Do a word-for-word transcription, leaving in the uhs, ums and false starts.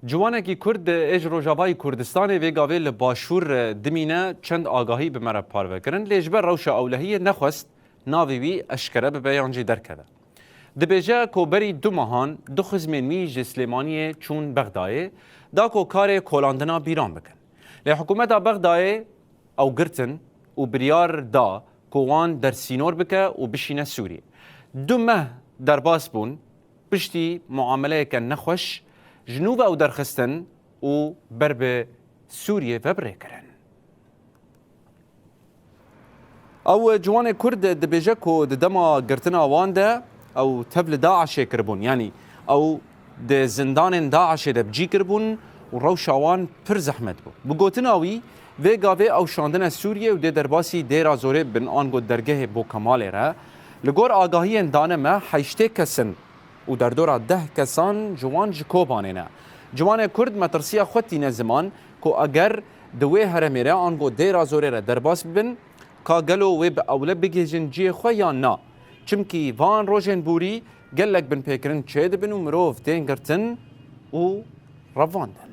Ciwanekî Kurd ê ji Rojavayî Kurdistanê vê gavê li Başûr dimîne çend agahî bi me re parve kirin, lê ji ber rewşa ewlehiyê nexwest navê wî eşkere bibe yan jî derkeve. Dibêje ku berî du mehan du xizmên wî ji Silêmaniyê çûn Bexdayê, da ku karê kolandina bîran bikin. Lê hikûmeta Bexdayê ew girtin û biryar da ku wan dersînor bike û bişîne Sûriyê. Du meh derbas bûn, piştî muameleyeke nexweş, ji nû ve ew derxistin û ber bi Sûriyê ve bi rê kirin. Ew ciwanê Kurd dibêje ku di dema girtina wan de ew tev li DAIŞê kiribûn, yanî ew di zindanên DAIŞê de bi cî kiribûn û rewşa wan pir zehmet bû. Bi gotina wî, vê gavê ew şandine Sûriyê û dê derbasî Dêra Zorê bin ango dergehê Bo Kemalê re. Li gor agahiyên dane me, heştê kes in û derdora deh kesan ji wan ji Kobanê ne. Ciwanê Kurd metirsiya xwe tîne ziman ku eger di wê heremê re ango Dêra Zorê re derbas bibin, ka gelo wê bi ewle bigihîjin cihê xwe yan na? Çimkî van rojên borî gelek binpêkirin çêdibin û mirov tên girtin û revandin.